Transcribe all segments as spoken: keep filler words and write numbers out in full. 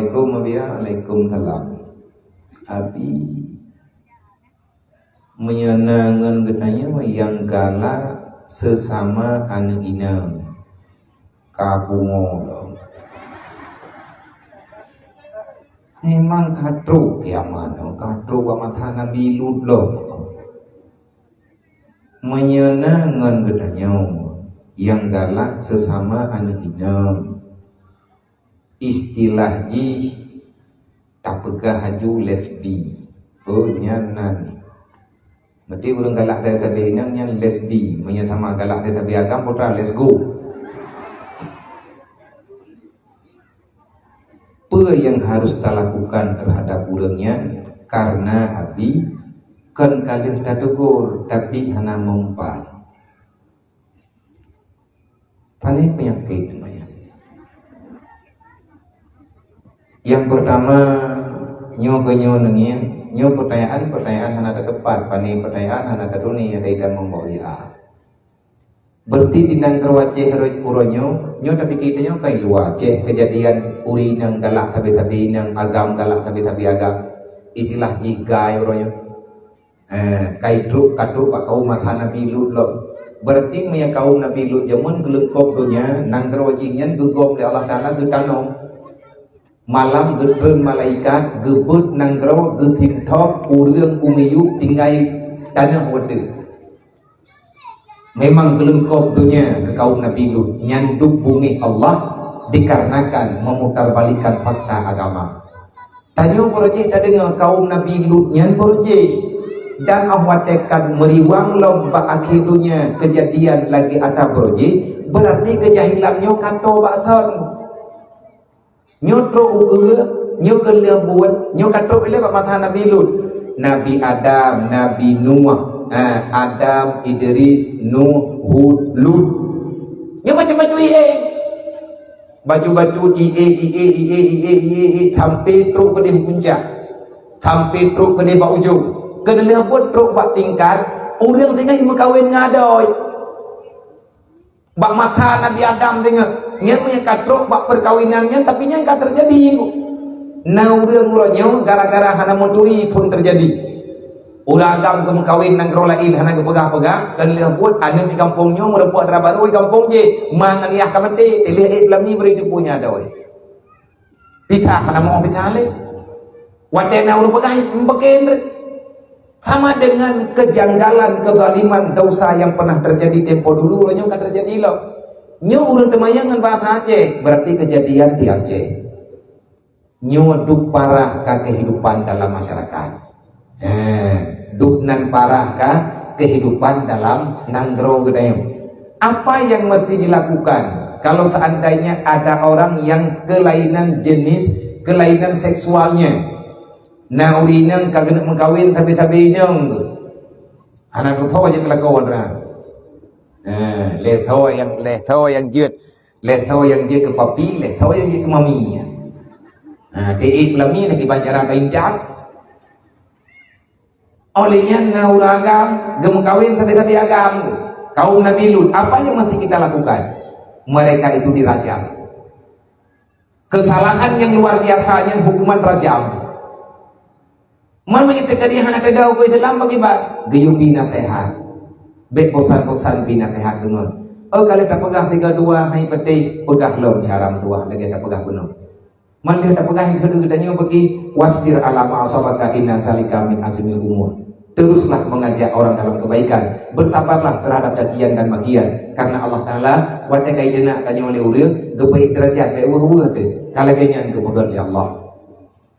Assalamualaikum, Abi. Waalaikumsalam. Abi, meunyoe na ngon geutanyoe nyang galak seusama aneuk inong, ka pungo lom. Memang ka trok kiamat nyoe, ka trok bak masa Nabi Lut lom. Meunyoe na ngon geutanyoe nyang galak seusama aneuk inong, istilah jih tapeugah laju lesbi. Oh, nyan nan. Berarti ureuëng galak sabe-sabe inong nyan lesbi. Meunyoe sama galak sabe-sabe agam, putra, let's go. Peue nyang harus talakukan teuhadap ureuëng nyan? Karena Abi kon ka lheueh tategur, tapi hana meumpat. Pane peunyakét teuma nyan. Nyang peurtama, nyoe keu nyoe neungieng, nyoe peutanyaan-peutanyaan hana tateupat, pane peutanyaan hana tatuni, ada itam membawa I A. Berarti di nanggroe Aceh uroe nyoe, nyoe tapike tanyoe kai luwa Aceh, keujadian ureuëng inong galak sabe-sabe inong, agam galak sabe-sabe agam. Istilah jih gai uroe nyoe. Eh, kai trok, ka trok bak kaum masa Nabi Lut lom. Berarti meunyoe kaum Nabi Lut jameun geuleungkop donya, nanggroe jih nyan geugom lé Allah Taala geutanom. Malam geutreun malaikat, geubeuet nanggroe, geusintoh ureuëng u miyueb tinggai tanoh watée. Memang geuleungkop donya keu kaum Nabi Lut, nyan duek beungéh Allah dikarenakan memutarbalikkan fakta agama. Tanyoe barojéh tadeungoe kaum Nabi Lut nyan barojéh. Dan óh watée ka meuriwang lom bak akhé donya keujadian lagée atra barojéh, beurati keujahilan nyoe ka toe bak thon. Nyoe trok u keue, nyoe keu lheueh buet, nyoe ka trok ilée bak masa Nabi Lut. Nabi Adam, Nabi Nuh, eh, Adam, Idris, Nuh, Hud, Lut. Nyoe macam-macam ie. Bacut-bacut ie, ie, ie, ie, ie, ie, sampai trok keudeh puncak. Sampai trok keudeh bak ujong. Keu lheueh buet trok bak tingkat, ureuëng singoh meukawen ngon adoe. Bak masa Nabi Adam singoh, nyan meunyo ka trok bak peukawinan nyan, tapi nyan ka teujadi. Na ureuëng uroe nyoe gara-gara hana meuturi phon teujadi. Ureuëng agam geumeukawen nanggroe laén hana geupeugah-peugah, keu lheueh buet aneuk di gampông nyoe meurumpok dara barô di gampông jih, ma ngon yah ka maté, teulheueh ék peulami bri teupeu nyan adoe. Pisah hana mau pisah lé. Watée na ureuëng peugah, meubeukén. Sama dengan kejanggalan, kezaliman, dosa yang pernah terjadi tempo dulu, nyoe ka terjadi lom. Nyoe ureuëng teumayang ngon bahasa Aceh, berarti kejadian di Aceh. Nyoe duek parah ka kehidupan dalam masyarakat. Eh, duek nan parah ka kehidupan dalam nanggroe geutanyoe. Apa yang mesti dilakukan kalau seandainya ada orang yang kelainan jenis, kelainan seksualnya? Na ureuëng inong ka geuneuk meukawen sabe-sabe inong tu. Hana teutoe jeuet keu lakoe droe. Eh, lheueh toe nyang, lheueh toe nyang jeuet, lheueh toe nyang jeuet keu papi, lheueh toe nyang jeuet keu mami. Ha, teuk peulami lagi bancara taintat. Oleh nyan na ureuëng agam geumeukawen sabe-sabe agam tu. Kaum Nabi Lut, apa yang mesti kita lakukan? Mereka itu dirajam. Kesalahan yang luar biasa nyan hukuman rajam. Man meunyoe teuka hana teuda huköm Islam bagaimana? Geuyue bi naseuhat. Bék bosan-bosan bi naseuhat deungon. Oh, ka lheueh tapeugah tiga dua hai beutôi, peugah lom cara meutuah lagée tapeugah bunoe. Man lheueh tapeugah hai keuneuk geutanyoe bagi, "Wasbir ala ma asabaka, inna zalika min azmil umur." Teruslah mengajak orang dalam kebaikan. Bersabarlah terhadap cacian dan makian. Karena Allah Taala, watée ka jiteunak tanyoe lé ureuëng, geubri derajat bék weueh-weueh teuh. Ka lagée nyan geupeugét lé Allah.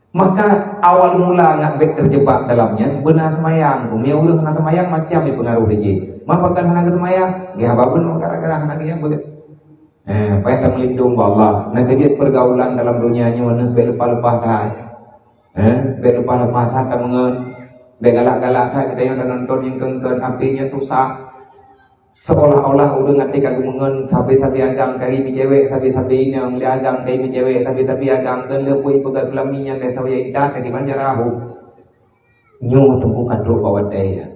Maka awal mula ngat bék terjebak dalam nyan, beuna seumayang. Meunyoe ureuëng hana seumayang, macam ipeungaruh lé jih. Ma pakon hana geuseumayang? Geuhaba bunoe gara-gara hana geuyang beuet. Eh, payah tameulindong bak Allah. Nyan keuh jeuet pergaulan dalam donya nyoe, neuh bék leupah-leupah that. Eh, bék leupah-leupah that tameungon. Bék galak-galak that geutanyoe tanonton nyang kheun-kheun, api nyan tusah. Seolah-olah ureuëng até ka geumeungon sabe-sabe agam, kari meucewek sabe-sabe inong, lé agam kari meucewek sabe-sabe agam, kheun lheueh buet peugah peulami nyan lé saboh intat ka dimanjara hu. Nyoe teungku ka trok bak watée, ya.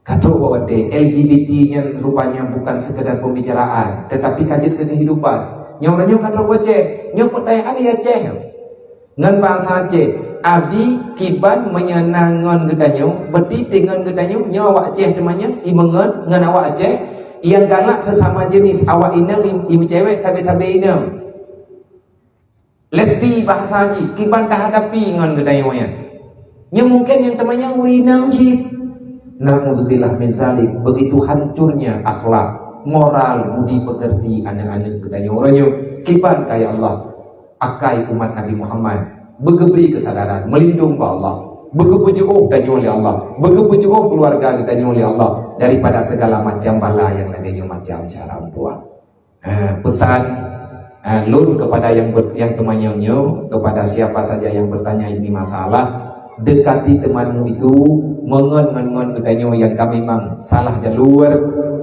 Ka trok bak watée, L G B T nyan rupanya bukan sekedar pembicaraan, tetapi ka jeuet keu kehidupan. Nyoe uroe nyoe ka trok bak Aceh, nyoe peutanyaan di Aceh. Ngon bahasa Aceh, abi kiban meunyoe na ngon geutanyoe, berarti teuh ngon geutanyoe, nyoe awak Aceh teumanyong, i meungon ngon awak Aceh, nyang galak sesama jenis awak inong i, i meucewek sabe-sabe inong. Lesbi bahasa jih, kiban tahadapi ngon geutanyoe nyan. Nyoe mungken nyang teumanyong ureueng inong cit. Nauzubillah min zalik, begitu hancurnya akhlak, moral, budi pekerti aneuk-aneuk geutanyoe uroe nyoe. Kiban ka ya Allah, akai umat Nabi Muhammad beugeubri keusadaran, meulindong bak Allah, beugeupeujiôh tanyoe lé Allah, beugeupeujiôh keuluwarga geutanyoe lé Allah daripada segala macam bala nyang lagèe nyoe macam cara undua. Ha, pesan, ha, lôn kepada nyang ber-, nyang teumanyong nyoe, kepada siapa saja yang bertanya ini masalah, dekati temanmu itu, meungon ngon, ngon geutanyoe nyang ka memang salah jalur,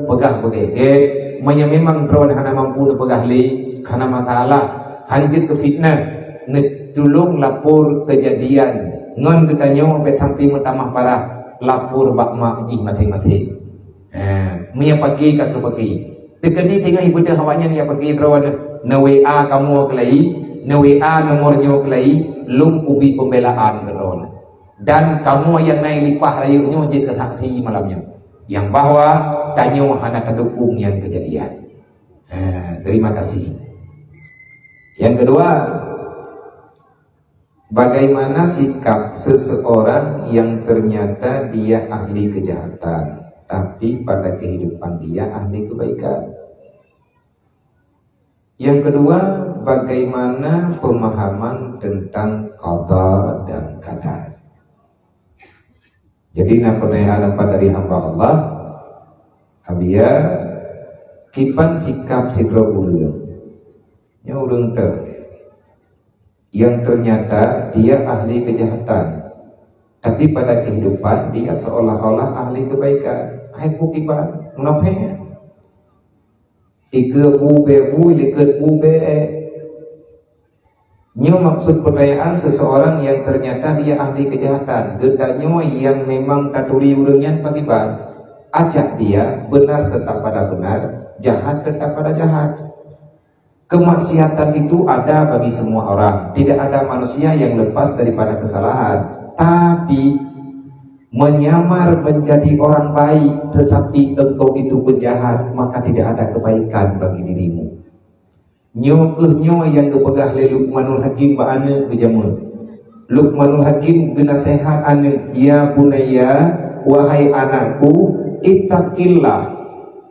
peugah beugèt-gèt, meunyoe memang droen hana mampu neupeugah lé, hana masalah, hanjeuet keu fitnah, neutulông lapor keujadian ngon geutanyoe bèk sampai meutamah parah, lapor bak mak jih maséng-maséng. Ha, meunyoe paké ka keu paké. Teukeudi singoh ibeudôh awaknyan nyang paké droeneuh, neu-W A kamoe keulai, neu-W A nomor nyoe keulai, lôn kubi pembelaan keu droeneuh. Dan kamoe nyang na lipah rayeuk nyoe jeuet keu saksi malam nyoe, nyang bahwa tanyoe hana tadukong nyan keujadian. Ha, terima kasih. Yang kedua, bagaimana sikap seseorang yang ternyata dia ahli kejahatan, tapi pada kehidupan dia ahli kebaikan? Yang kedua, bagaimana pemahaman tentang qada dan qadar? Jadi, na peunanyaan pat dari hamba Allah, Abia, kiban sikap sidroe ureueng. Nyoe ureueng teuh. Yang ternyata dia ahli kejahatan. Tapi pada kehidupan dia seolah-olah ahli kebaikan. Hai peue kiban, munafék. Ikeue bu bèe bu, likot bu bèe. Nyoe maksud peutanyaan seseorang yang ternyata dia ahli kejahatan. Geutanyoe yang memang taturi ureueng nyan pakriban. Ajak dia, benar tetap pada benar, jahat tetap pada jahat. Kemaksiatan itu ada bagi semua orang. Tidak ada manusia yang lepas daripada kesalahan. Tapi, menyamar menjadi orang baik, tetapi engkau itu penjahat, maka tidak ada kebaikan bagi dirimu. Nyoe kheueh nyoe nyang geupeugah lé Luqmanul Hakim bak aneuk geuh jameun. Luqmanul Hakim geunaseuhat aneuk, "Ya bunayya, wahai anakku, ittaqillah,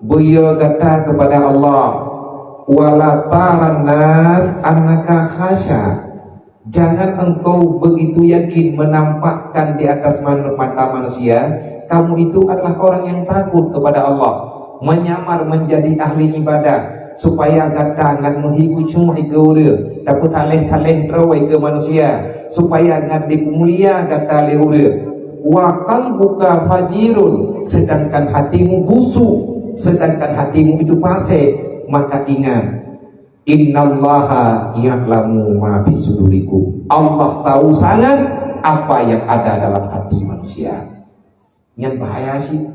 beuyo gata keupada Allah, wala taran nas annaka khasya." Jangan engkau begitu yakin menampakkan di atas man-, mata manusia, kamu itu adalah orang yang takut kepada Allah, menyamar menjadi ahli ibadah, supaya gata ngat meuhi bucok ikeue ureueng, tapeutaleh-taleh droe ikeue manusia, supaya ngat dipeumulia gata lé ureueng. Wa qalbuka fajirun, sedangkan hatimu busuk, sedangkan hatimu itu fasik, maka ingat, "Innallaha ya'lamu ma fi sudurikum." Allah tahu sangat apa yang ada dalam hati manusia. Nyan bahaya cit.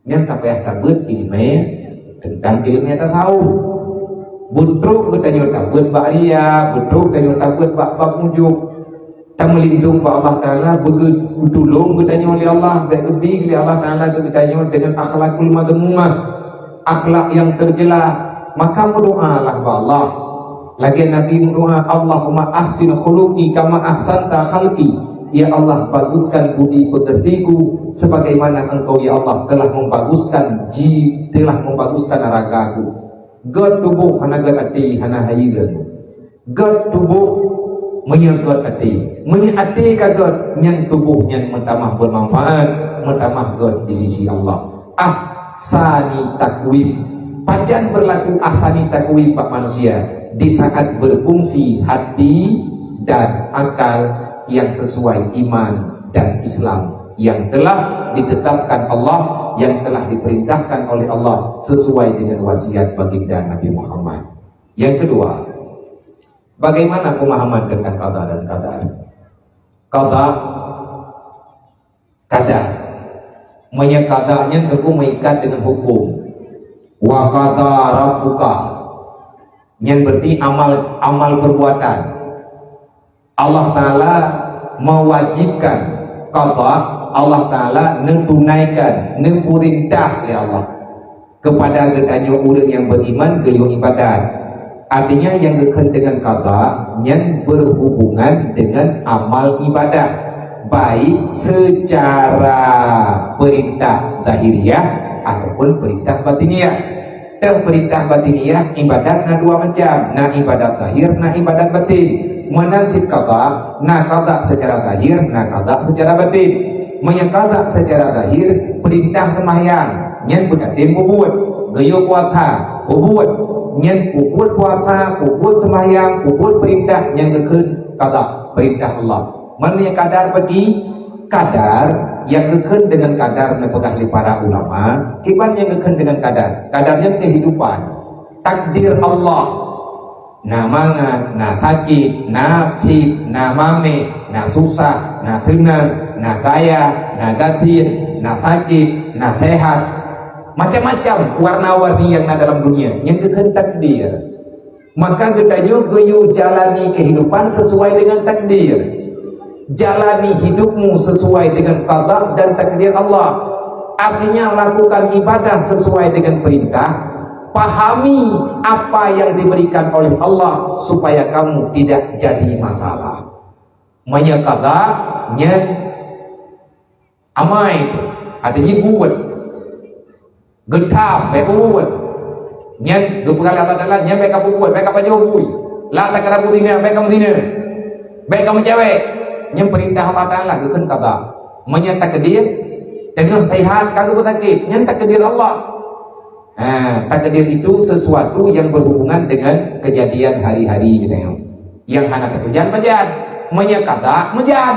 Nyan ka payah tabeuet ileumèe teuntang ileumèe tasawuf. Beutrok geutanyoe tabeuet bak riya, beutrok tanyoe tabeuet bak bab ujub. Tameulindong bak Allah Taala, beugeutulông geutanyoe lé Allah, bèk geubi lé Allah Taala keu geutanyoe deungon akhlakul madhmumah, akhlak nyang teucela. Maka meudoalah bak Allah. Lagèe Nabi meudoa, "Allahumma ahsin khuluqi kama ahsanta khalqi." Ya Allah, baguskan budi pekertiku sebagaimana Engkau, ya Allah, telah membaguskan ji-, telah membaguskan ragaku. Gèt tuboh hana gèt até, hana hayeue. Gèt tuboh meunyoe gèt até. Meunyoe até ka gèt, nyan tuboh nyan meutamah beumanfaat, meutamah gèt di sisi Allah. Ahsani takwim. Pajan berlaku ahsani takwim bak manusia? Di saat berfungsi hati dan akal yang sesuai iman dan Islam yang telah ditetapkan Allah, yang telah diperintahkan oleh Allah sesuai dengan wasiat baginda Nabi Muhammad. Yang kedua, bagaimana pemahaman tentang qada dan qadar? Qada, qadar. Meunyoe qada nyan teuku meuikat dengan hukum. Wa qada rabbuka. Nyan berarti amal, amal perbuatan. Allah Taala mewajibkan qada, Allah Taala neutunaikan, neupeurintah lé Allah kepada geutanyoe ureuëng nyang beriman geuyue ibadat. Artinya, nyang geukheun deungon qada nyan berhubungan dengan amal ibadah, baik secara perintah zahiriah ataupun perintah batiniah. Teuh perintah batiniah, ibadat na dua macam, na ibadat zahir, na ibadat batin. Meunan cit qada, na qada secara zahir, na qada secara batin. Meunyoe qada secara zahir, perintah seumahyang, nyan beutatém peubuet, geuyue puasa, peubuet, nyan peubuet puasa, peubuet seumahyang, peubuet perintah, nyan geukheun qada, perintah Allah. Meunyoe qadar bagi, qadar nyang geukheun deungon qadar neupeugah lé para ulama, kiban nyang geukheun deungon qadar. Qadar nyan kehidupan, takdir Allah. Na mangat, na sakét, na pit, na maméh, na susah, na seunang, na kaya, na gasien, na sakét, na sehat. Macam-macam warna-warni nyang na dalam dunia, nyan geukheun takdir. Maka geutanyoe geuyue jalani kehidupan sesuai dengan takdir. Jalani hidupmu sesuai dengan qada dan takdir Allah. Artinya, lakukan ibadah sesuai dengan perintah, pahami apa yang diberikan oleh Allah supaya kamu tidak jadi masalah. Meunyoe qada, nyan amai tu, artinya buet. Geutham, bèk peubuet. Nyan geupeugah lé Allah Taala, nyan bèk kapeubuet, bèk kapajoh bui. Lah takarabu zina, bèk kameuzinah. Bèk kameucewek. Nyan peurintah Allah Taala geukheun qada. Meunyoe takdir, teungoh sehat ka geupeusakét, nyan takdir Allah. Ha, takdir itu sesuatu yang berhubungan dengan kejadian hari-hari geutanyoe. Nyang hana tatujan pajan. Meunyoe qada, meujan.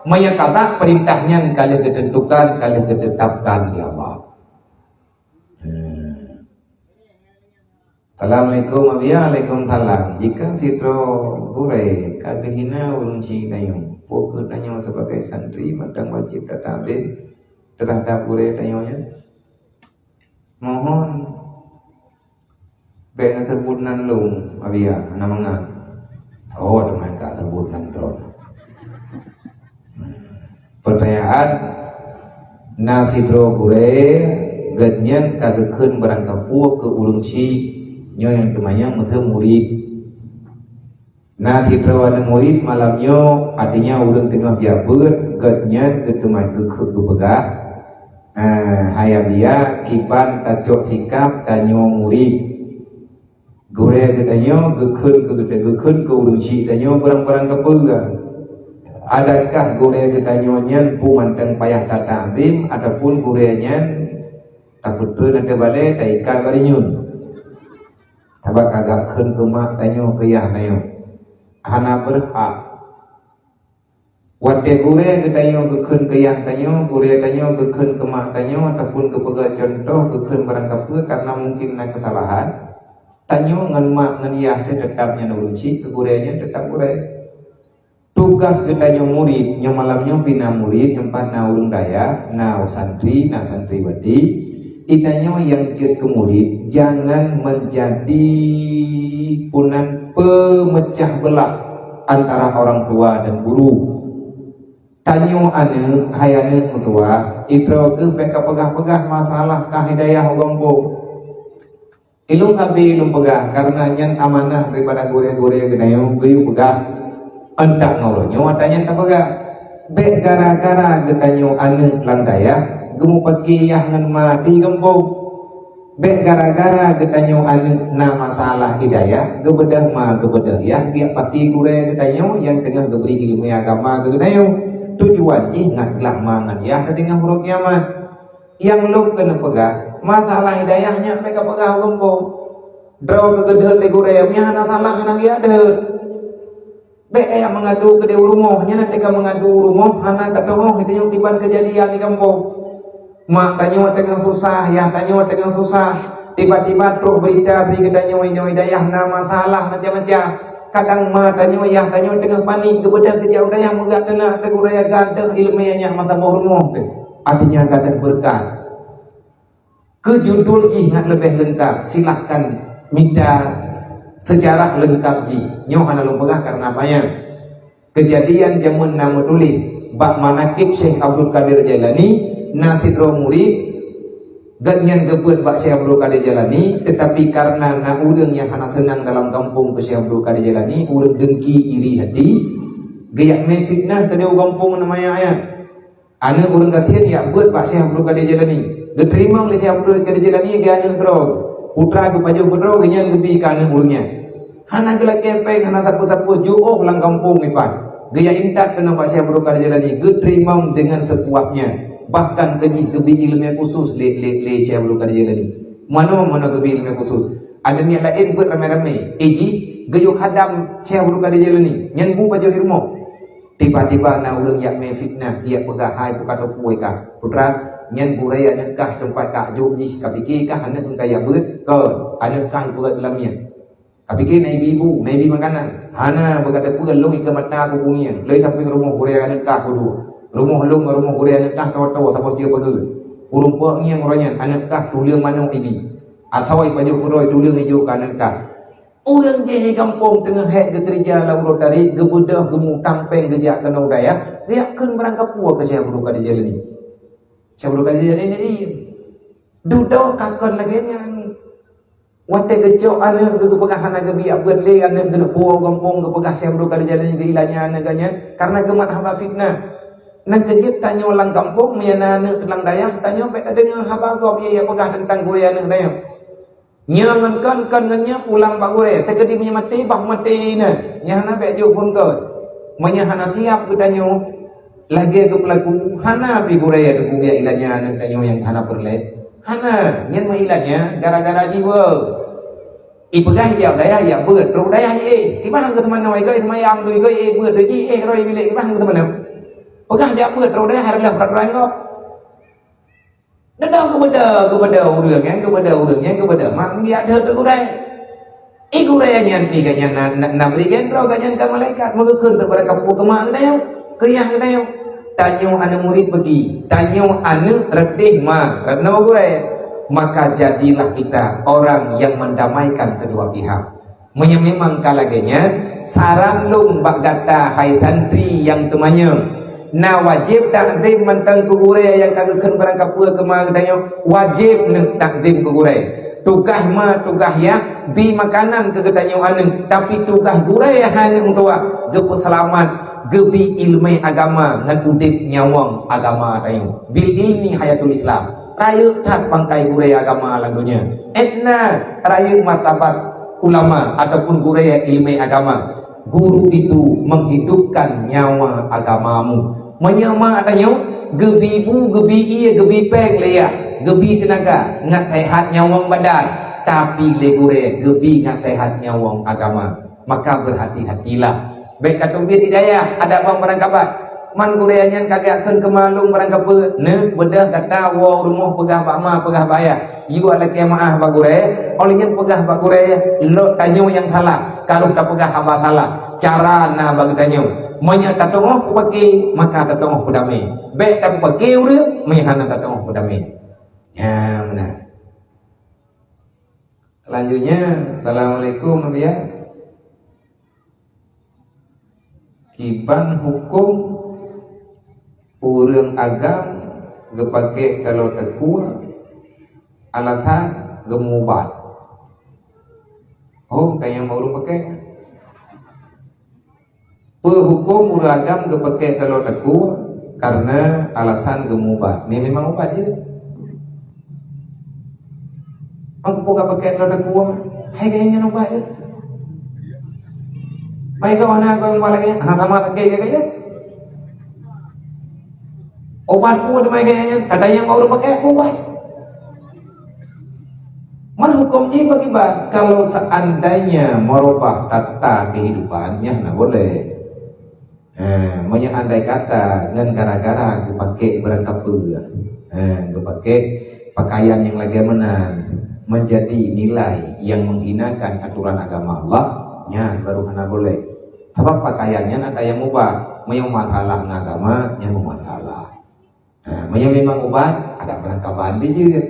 Meunyoe qada, peurintah nyan ka lheueh geuteuntukan, ka lheueh geuteutapkan lé Allah. Assalamualaikum, Abiya. Waalaikumsalam. Jika sidroe gurée ka geuhina ureuëng chik tanyoe, peue keuh tanyoe sebagai santri mantong wajéb tatakzim terhadap gurée tanyoe nyan? Mohon bèk neuseubut nan lôn, Abiya, hana mangat. Oh, teuma ka seubut nan droe. Peutanyaan, na sidroe gurée, geuhnyan ka geukheun barangkapeue keu ureuëng chik, nyoe nyang teumanyong meuteumé murit. Na sidroe aneuëk murit malam nyoe, artinya ureuëng teungoh jak beuet, geuhnyan geuteumanyong geukheun geupeugah, "Eh, hai Abiya, kiban tacok sikap tanyoe murit." Gurée geutanyoe geukheun keu geutanyoe, geukheun keu ureuëng chik tanyoe barang-barang kapeugah. Adakah gurée geutanyoe nyan peue mantong payah tatakzim ataupun gurée nyan tapeutreun ateueh balée taikat bak rinyueng? Sabab ka geukheun keu mak tanyoe, keu yah tanyoe. Hana beurhak. Watée gurée geutanyoe geukheun keu yah tanyoe, gurée tanyoe geukheun keu mak tanyoe, ataupun geupeugah cuntoh geukheun barangkapeue karena mungkin na keusalahan, tanyoe ngon mak ngon yah teuh teutab nyan ureuëng chik, keu gurée nyan teutab gurée. Tugaih geutanyoe murit, nyoe malam nyoe pih na murit, teumpat na ureuëng dayah, na santri, na santriwati. Geutanyoe nyang jeuet keu murit, jangan menjadi punan pemecah belah antara orang tua dan guru. Tanyoe aneuëk, hai aneuëk meutuwah, sidroe keuh bèk kapeugah-peugah masalah kah hidayah u gampông. Ilôn sabe lôn peugah, karena nyan amanah daripada gurée-gurée geutanyoe geuyue peugah, antak ngon uroe nyoe ata nyan tapeugah. Bèk gara-gara geutanyoe aneuëk lam dayah geumeupaké yah ngon ma di gampông. Bèk gara-gara geutanyoe aneuëk na masalah hidayah, geubeudôh ma geubeudôh yah, biak paké gurée geutanyoe nyang teungoh geubri iéleumé agama keu geutanyoe. Tujuan jih ngat glah ma ngon yah teutinggai uroe kiamat. Nyang lôn keuneuk peugah, masalah hidayah nyan bèk kapeugah u gampông. Droe keuh geudhôt lé gurée, meunyo hana salah hana geujak deuet. Bèk kajak meungadu keudéh u rumoh, nyan teuka meungadu u rumoh hana tatu'oh geutanyoe kiban keujadian di gampông. Mak tanyoe teungoh susah, yah tanyoe teungoh susah. Tiba-tiba trok beurita bri geutanyoe inoe i dayah na masalah macam-macam. Kadang ma tanyoe, yah tanyoe teungoh panik geubeudôh geujak u dayah meugah teunak keu gurée, gadôh iéleumé nyan mata boh rumoh teuh. Artinya gadôh beureukat. Keu judul jih ngat leubeh leungkap, silahkan mita seujarah leungkap jih. Nyoe hana lôn peugah karena panyang. Keujadian jameun na meutuléh bak manakib Syekh Abdul Qadir Jailani, na sidroe murit, gobnyan geubeuet bak Syekh Abdul Qadir Jailani, teutapi kareuna na ureuëng nyang hana seunang dalam gampông keu Syekh Abdul Qadir Jailani, ureuëng deungki iri hati, geujak mé fitnah keudéh u gampông ngon manyang ayat. Aneuëk ureuëng gasien jak beuet bak Syekh Abdul Qadir Jailani. Geuteurimong lé Syekh Abdul Qadir Jailani geuh aneuëk droe. Putra geupajoh keudroe, geuhnyan geubi keu aneuëk ureuëng nyan. Hana geulakée péng, hana sapeue-sapeue, jiôh lam gampông ipat. Geujak intat keunoe bak Syekh Abdul Qadir Jailani, geuteurimong deungon seupuasnya. Bahkan keu jih geubi iéleumé khusus lé, lé, lé Syekh Abdul Qadir Jailani. Manoe, manoe geubi iéleumé khusus. Aneuëk miet laén beuet ramé-ramé. Eh jih geuyue khadam Syekh Abdul Qadir Jailani. Nyan bu pajoh i rumoh. Tiba-tiba na ureuëng jak mé fitnah, jak peugah, "Hai, peue ka teupeue kah, putra, nyan gurée aneuëk kah teumpat kah jok jih, ka pike kah aneuëk nyang ka jak beuet? Kon, aneuëk kah ipeugét lam nyan. Ka pike na ibi ibu, na ibi makanan. Hana, beu ka teupeue lôn ikeue mata ku bungéng, lôn sampéng rumoh gurée aneuëk kah keudua. Rumoh lôn ngon rumoh gurée aneuëk kah toe-toe saboh cue pageue. Ureuëng pok ngieng uroe nyan, aneuëk kah tuleueng manok ibi. Atawa ipajoh keudroe tuleueng ijok keu aneuëk kah." Ureuëng jih di gampông teungoh hék geukeureuja lam uroe tari, geubeudôh geumutang péng geujak keunoe u dayah, geujak kheun barang kapeue keu Syekh Abdul Qadir Jailani. Syekh Abdul Qadir Jailani nyan, dudoe ka kon lagée nyan. Watée geucok aneuëk geuh geupeugah hana geubi jak beuet lé, aneuëk geuneuk puwoe u gampông geupeugah Syekh Abdul Qadir Jailani geuilanya aneuëk geuh nyan, kareuna geumat haba fitnah. Nyan keuh jeuet tanyoe lam gampông, meunyo na aneuëk lam dayah, tanyoe bék tadeungoe haba gob, ie jak peugah teuntang gurée aneuëk tanyoe. Nyoe ngon kon, kon ngon nyoe pulang bak gurée, teukeudi meunyoe maté, bah maté na. Nyan hana bék jok phon kon. Meunyoe hana siab geutanyoe lagée geupeulaku, hana pih gurée teupeugah ilanya aneuëk tanyoe nyang hana peureulée. Hana, nyan meuilanya gara-gara jiwoe. Ipeugah jak dayah, jak beuet, trok dayah, eh, kiban keu teumanoe, igoe seumayang, igoe, eh, beuet, eh, keudroe bilék, kiban keu teumanoe. Peugah jak beuet, trok dayah, hareuloh peraturan gob. Deungoe geubeudôh, geubeudôh ureuëng nyan, geubeudôh ureuëng nyan, geubeudôh mak geujak deuh teugurée. I gurée nyan pih gobnyan na, na, na bri gendro gobnyan ka malaikat, meugeukheun teuh barang kapeue keu mak geutanyoe, keu yah geutanyoe. Tanyoe aneuëk murit beuki, tanyoe aneuëk reudeh ma, reudeh gurée. Maka jadilah kita orang yang mendamaikan kedua pihak. Meunyoe memang ka lagée nyan, saran lôn bak gata hai santri nyang teumanyong, na wajéb takzim mantong keu gurée nyang ka geukheun barang kapeue keu ma geutanyoe, wajéb neuh takzim keu gurée. Tugaih ma, tugaih yah, bi makanan keu geutanyoe aneuëk, tapi tugaih gurée hai aneuëk meutuwah, geupeuseulamat, geubi iéleumé agama ngon udeb nyawöng agama tanyoe. Bil ilmi hayatul Islam. Rayeuk that pangkai gurée agama lam donya. Edna rayeuk martabat ulama ataupun gurée iéleumé agama. Guru itu menghidupkan nyawa agamamu. Meunyoe ma tanyoe geubi bu, geubi ié, geubi péng lé yah, geubi teunaga, ngat seuhat nyawöng badan, tapi lé gurée geubi ngat seuhat nyawöng agama. Maka berhati-hatilah. Bék ka teubiet hidayah adak bang barangkabat. Man gurée nyan ka geukheun keu ma lôn barangkapeue, neuh beudôh gata woe rumoh peugah bak ma, peugah bak ayah. Yue lakée meuáh bak gurée, óh lheueh nyan peugah bak gurée, lok tanyoe nyang salah, ka rôh tapeugah haba salah. Cara na bak geutanyoe. Meunyoe tateungoh peupake, maka tateungoh peudamé. Bék tapeupake ureuëng, meunyoe hana tateungoh peudamé. Nyan meunan. Selanjutnya, assalamualaikum, Nabiya. Kiban huköm ureuëng agam geupake taloe takue alasan geumubat? Oh, ka nyang ureuëng pake. Peue huköm ureuëng agam geupake taloe takue kareuna alasan geumubat? Ni memang ubat jih. Maka peue ka pake taloe takue? Hai gaya nyan ubat jih. Mai kau hana kau ubat lagi, hana sama sakit ke gaya. Ubat peue teumai gaya nyan? Kata nyang ureuëng pake ubat. Mana huköm jih bagi ubat? Kalau seandainya merubah tata kehidupan, nyan na boleh. Ha, meunyoe andai kata ngon gara-gara geupake barangkapeue, ha, geupake pakaian nyang lagée meunan menjadi nilai yang menghinakan aturan agama Allah, nyan baru hana boleh. Sabab pakaian nyan ada nyang mubah. Meunyoe masalah ngon agama, nyan meumasalah. Ha, meunyoe memang ubat, ada barangkaban pih jeuet.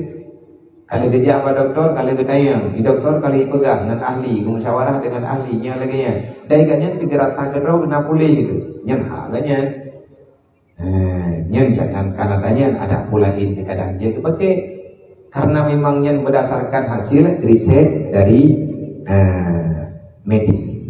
Kalau geujak bak doktor, kalau geutanyong, di doktor kalau peugah ngon ahli, geumusyawarah dengan ahli, nyan lagèe nyan. Dai geuh nyan pih geurasa keudroe na puléh tu. Nyan hak geuh nyan. Eh, nyan jangan karena tanya ada pula ini kadang je kepake. Karena memang nyan berdasarkan hasil riset dari eh, medis.